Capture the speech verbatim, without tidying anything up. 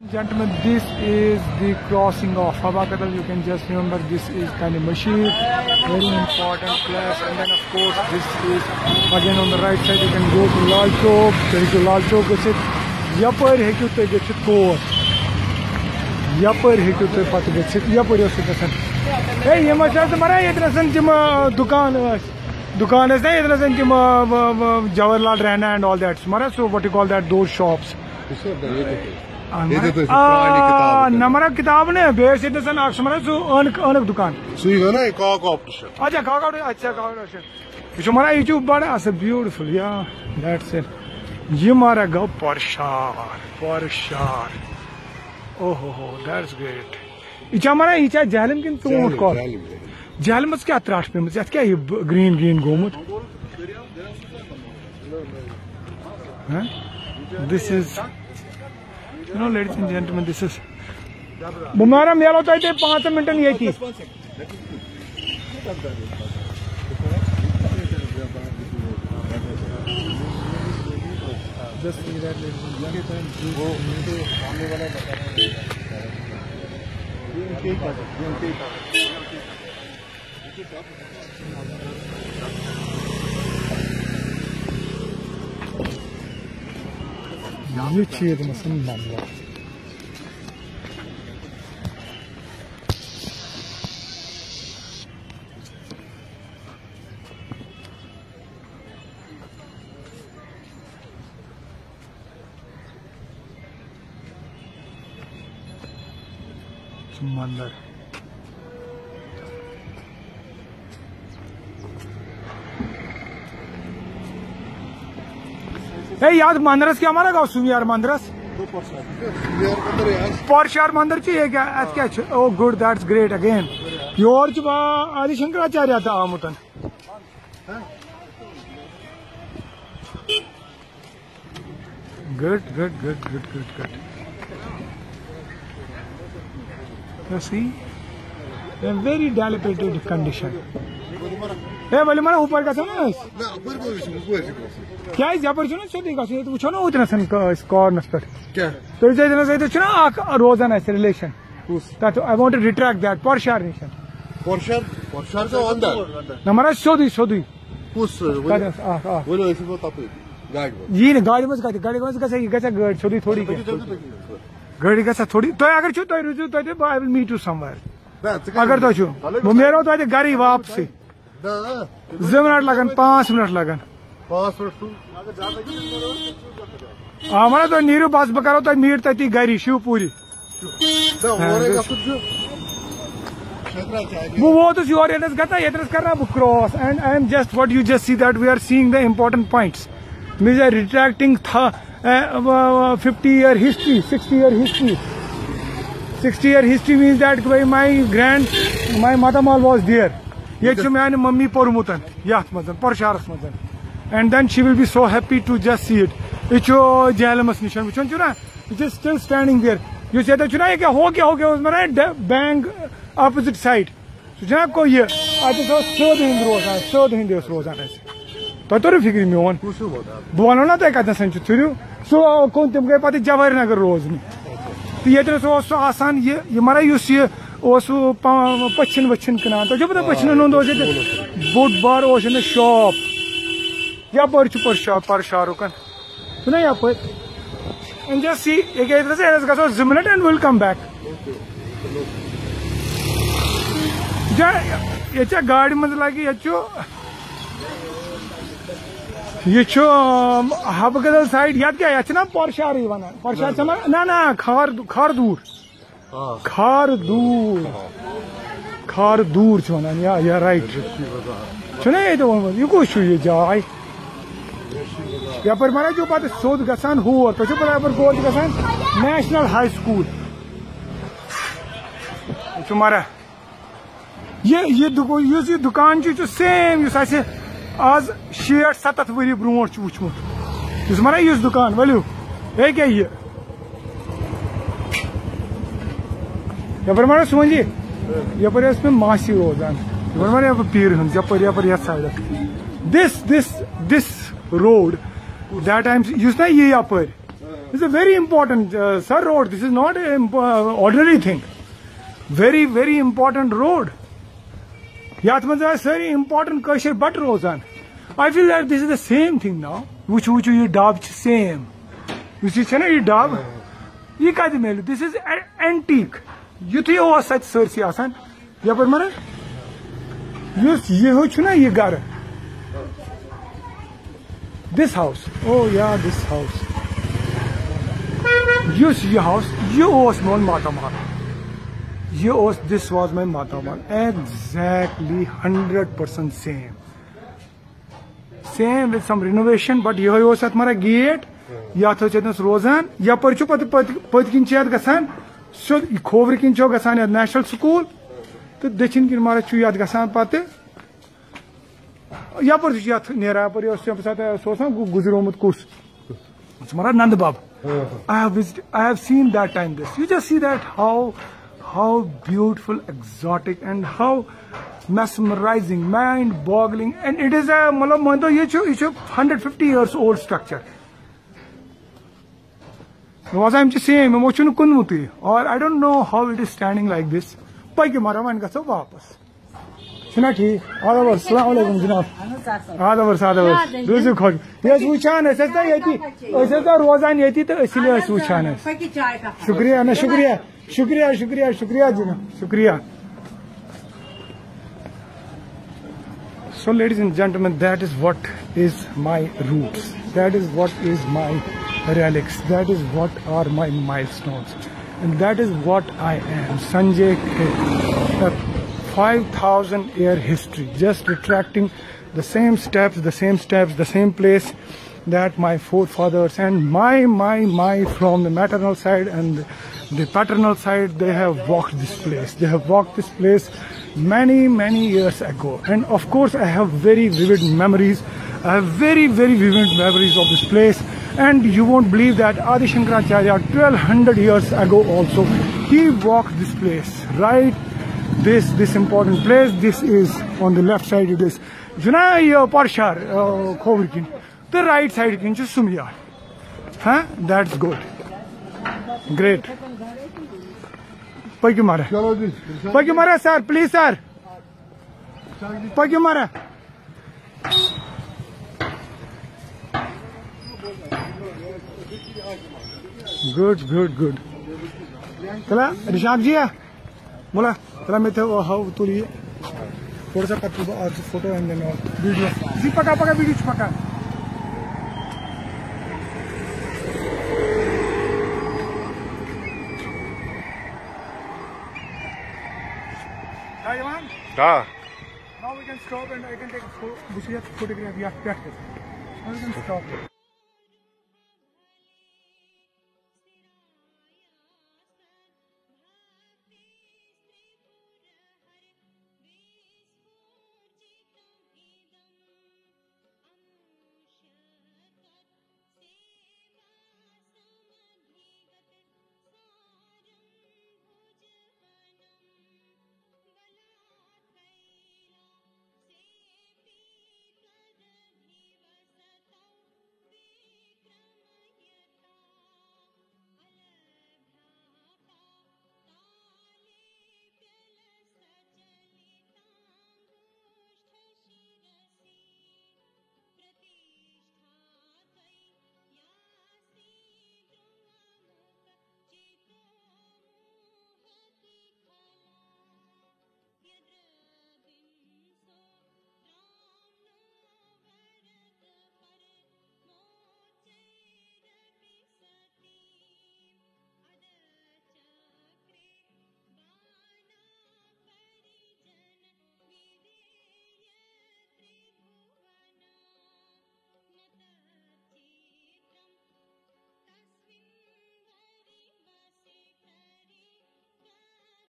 Gentlemen, this is the crossing of Haba Kadal. You can just remember this is Kani Mashir, very important place. And then, of course, this is again on the right side. You can go to Lal Chowk. تُہۍ ہیٚکِو لال چوک گٔژھِتھ. یَپٲرۍ ہیٚکِو تُہۍ گٔژھِتھ کور. یَپٲرۍ ہیٚکِو تُہۍ پَتہٕ گٔژھِتھ. یَپٲرۍ اوس سُہ گژھان. ہے، یِم ٲسۍ حظ مَران ییٚتہِ نَسَن تِم، آ، دُکان ٲسۍ. دُکان ٲسۍ نہ ییٚتہِ نَسَن تِم، آ، آ، آ، Jawaharlal Rehna and all that. مَران سُہ what you call that, those shops. اہن ییٚتہِ حظ۔ تُہۍ سُہ پرٛانہِ آ، کِتابہٕ نہ کٕنان۔ مَران کِتاب نہٕ، بیٚیہِ ٲسۍ ییٚتہِ نَسَن اَکھ سُہ مَران سُہ عٲنکھ، عٲنکھ دُکان۔ سُے گوٚو نہ یہِ کاک آپٹِشَن۔ اچھا، کاک آپٹِشَن، اچھا، کاک آپٹِشَن۔ یہِ چھُ مَران، یہِ چھُ بَڑٕ اَصٕل، beautiful، yeah, that's it۔ یہِ مَران گوٚو پَرشار، پَرشار۔ اوہ ہو ہو، that's great۔ یہِ چھا مَران، یہِ چھا جہلِم کِنہٕ ژوٗنٛٹھ جہلِم، کۄل؟ جہلِم، جہلِم۔ جہلِمَس کیٛاہ ترٛٹھ پیٚمٕژ؟ یَتھ کیٛاہ یہِ ب-، green green گوٚمُت؟ ہہ؟ This is You know, ladies and gentlemen, this is بہٕ مارا میلو تۄہہِ تیٚلہِ پانٛژن مِنٹن ییٚتی۔ Just see that, ladies and gentlemen. یہِ چھِ ییٚتہِ نَسَن مَملہٕ۔ سُہ مَندَر۔ ہے، یَتھ مَندرَس کیٛاہ وَنان گوٚو سُمیار مَندرَس؟ پرشار مَندَر چھُ یہِ کیٛاہ؟ اَتھ کیٛاہ چھُ؟ Oh, good, that's great again. یور چھُ با-، آدی شنکراچاریہ تہِ آمُت۔ Good, good, good, good, good, good. You see? A very dilapidated condition. ہے، ؤلِو مَرا اوٗپَر گژھو نا أسۍ۔ نہ، اَپٲرۍ ما وٕچھو، اَپٲرۍ چھِ گژھُن۔ کیٛازِ یَپٲرۍ چھُنہ سیوٚدُے گژھُن؟ ییٚتہِ وٕچھو نا أتھۍ نَسَن کٔ-، أسۍ کارنَس پٮ۪ٹھ۔ کیٛاہ؟ تُہۍ چھِو أتھۍ نَس، أتھۍ چھُنہ اَکھ روزان اَسہِ relation۔ کُس؟ تَتھ، I want to retract that، پرشار نِش۔ پرشار، پرشار چھُ اَندَر۔ نہ، مَرا سیوٚدُے، سیوٚدُے۔ کُس؟ ؤلِو۔ کَتہِ آسہِ؟ اَکھ، اَکھ۔ ؤلِو، أسۍ یِمو تَپٲرۍ۔ گاڑِ منٛز۔ یی نہٕ، گاڑِ منٛز کَتہِ؟ گاڑِ منٛز گژھِ، یہِ گژھِ گٲڑۍ سیوٚدُے تھوڑی کینٛہہ۔ پٔکِو، پٔکِو، پٔکِو۔ گٲڑۍ گژھِ تھوڑی۔ تُہۍ اگر چھِو، تُہۍ روٗزِو تَتہِ، بہٕ، I will meet you somewhere۔ نہ، ژٕ کَتہِ اگر تۄہہِ چھُو، روزِ؟ بہٕ نیرو تۄتہِ گَرٕے واپسٕے۔ نہ۔ زٕ مِنَٹ لَگَن، پانٛژھ مِنَٹ لَگَن۔ پانٛژھ مِنَٹ چھُو۔ آ، وَنو تُہۍ نیٖرِو، بَس بہٕ کَرو تۄہہِ meet تٔتی گَری، شِو پوٗری۔ نہ، اورَے گژھُن چھُ۔ بہٕ ووتُس یور، ییٚتنَس گژھان، ییٚتنَس کَرٕ نا بہٕ cross۔ And I am just, what you just see that we are seeing the important points. Means are retracting tha-, uh, uh, fifty year history, sixty year history. Sixty year history means that my grand, my matamal was there. ییٚتہِ چھُ میانہِ مٔمی پوٚرمُت یَتھ منٛز، پرشارَس منٛز۔ And then she will be so happy to just see it. یہِ چھُ جہلمَس نِش، وٕچھان چھُو نا؟ It is still standing there. یُس ییٚتٮ۪تھ چھُ نا، یہِ کیٛاہ، ہو کیٛاہ، ہو کیٛاہ اوس وَنان، ڈ-، bank opposite side۔ سُہ چھُ نا کو یہِ، اَتہِ اوس سیوٚد ہیٚنٛد روزان، سیوٚد ہیٚنٛد اوس روزان اَسہِ۔ تۄہہِ توٚرُو فِکرِ میون؟ کُس ہیوٗ ووت اَتھ؟ بہٕ وَنو نا تۄہہِ کَتہِ نَسَن چھُ، ژھٕنِو۔ سُہ آو کُن، تِم گٔے پَتہٕ جوارِ نگر روزنہِ۔ تہٕ ییٚتہِ نَس اوس سُہ آسان یہِ، یہِ مَرا یُس یہِ اوس سُہ پا-، پٔژھِن ؤژھِن کٕنان۔ تۄہہِ چھُو پَتہ پٔژھِنَن ہُنٛد اوس ییٚتہِ بوٚڑ بار اوس أمِس shop۔ یَپٲرۍ چھُ پَتہٕ شا-، پَرشارُکَن۔ چھُنہ یَپٲرۍ؟ And just see، ییٚکیٛاہ ییٚتہِ نَس، ییٚتہِ نَس گژھو زٕ minute and we'll come back۔ جا-، ییٚتہِ چھا گاڑِ منٛز لَگہِ، ییٚتہِ چھُ، یہِ چھُ، آم، حبہٕ کدل side، یَتھ کیٛاہ، یَتھ چھِنہ پرشارٕے وَنان؟ پرشار چھَنہ، نہ، نہ، کھار، کھار دوٗر۔ آ۔ کھار دوٗر۔ کھار دوٗر چھِ وَنان، یا، یا، right۔ چھُنہ ییٚتہِ ووٚنمُت، یہِ کُس چھُ یہِ جاے؟ یَپٲرۍ ما چھُو پَتہٕ سیوٚد گژھان ہور؟ تۄہہِ چھُو پَتہ یَپٲرۍ کور چھُ گژھان؟ National High School۔ یہِ چھُ مَرا۔ یہِ، یہِ دُکو-، یُس یہِ دُکان چھُ، یہِ چھُ same یُس اَسہِ آز شیٹھ سَتَتھ ؤری برونٛٹھ چھُ وٕچھمُت۔ یُس مَرا یُس دُکان، ؤلِو۔ ہے کیٛاہ یہِ؟ یَپٲرۍ ما ٲس سونجی؟ یَپٲرۍ ٲس مےٚ ماسی روزان۔ یَپٲرۍ ما یَپٲرۍ پیٖرِ ہٕنٛز، یَپٲرۍ، یَپٲرۍ یَتھ side۔ This, this, this road, that time، یُس نا یہِ یَپٲرۍ، This is a very important, uh, sir, road. This is not an imp- uh, ordinary thing. Very, very important road. یتھ منٛز آسہِ سٲری important کٲشِر بَٹہٕ روزان. I feel that this is the same thing now. وٕچھِو وٕچھِو، یہِ ڈَب چھِ same. یُس یہِ چھَنہ یہِ ڈَب، یہِ کَتہِ میلہِ؟ This is antique. یُتھُے اوس اَتہِ سٲرسٕے آسان. یپٲرۍ مَرٕ، یُس یہِ ہیوٗ چھُنہ یہِ گَرٕ، this house, oh yeah, this house. یُس یہِ house، یہِ اوس میون ماتامال. یہِ اوس، this was my ماتامال. Exactly hundred percent same. Same with some renovation, but یِہوٚے اوس اَتھ مَران gate. یَتھ ٲسۍ ییٚتنَس روزان. یَپٲرۍ چھُ پَتہٕ پٔتۍ پٔتۍ کِنۍ چھِ یَتھ گژھان، سیوٚد کھوورِ کِنۍ چھُ گژھان یَتھ national school. تہٕ دٔچھِنۍ کِنۍ مَرٕ چھُ یَتھ گژھان پَتہٕ. یَپٲرۍ تہِ چھُ یَتھ نیران، یَپٲرۍ اوس ییٚمہِ ساتہٕ سُہ اوس نا گُ- گُزریومُت کُس؟ ژٕ مَران نَندٕ بَب. I have visited, I have seen that time this. You just see that how, how beautiful, exotic, and how mesmerizing, mind-boggling, and it is a, مطلب، مٲنۍ تو، یہِ چھُ، یہِ چھُ hundred fifty years old structure. روزان یِم چھِ same، یِمو چھُنہٕ کُنمُتُے. Or I don't know how it is standing like this. پٔکِو مَرٕ، وۄنۍ گژھو واپَس. چھُنہ ٹھیٖک؟ آداب حظ، السلام علیکم جناب. آداب حظ، آداب حظ. روٗزِو خۄش. یہِ ٲسۍ وٕچھان، أسۍ ٲسۍ نا ییٚتی، أسۍ ٲسۍ نا روزان ییٚتی تہٕ اسی لیے ٲسۍ وٕچھان أسۍ. شُکریہ، نہ شُکریہ، شُکریہ، شُکریہ جناب، شُکریہ. So, ladies and gentlemen, that is what is my roots. That is what is my relics. That is what are my milestones. And that is what I am, Sanjay K. A five thousand year history, just retracting the same steps, the same steps, the same place that my forefathers and my, my, my, from the maternal side and the paternal side, they have walked this place. They have walked this place many, many years ago. And of course, I have very vivid memories. I have very, very vivid memories of this place. And you won't believe that Adi Shankaracharya, twelve hundred years ago also, he walked this place, right? This, this important place, this is on the left side, it is. چھُنہ یہِ پرشار، آ، کھووُر کِنۍ، تہٕ right side کِنۍ چھُ سُمیا. ہاں، that's good. Great. پٔکِو مَرٕ. چلو جی. پٔکِو مَرٕ sir, please sir. پٔکِو مَرٕ. Good, good, good. چلا، رشاق جی، ملا، چلا، میں تو ہاؤ تو لیے. تھوڑا سا پتہ بہٕ آز فوٹو اینڈ دین ویڈیو. جی، پکا، پکا، ویڈیو چھُ پکان. آ، یِوان؟ آ. Now we can stop and I can take a pho-, بہٕ چھُس یَتھ فوٹوگرافی یَتھ پٮ۪ٹھ کٔرِتھ. Now we can stop.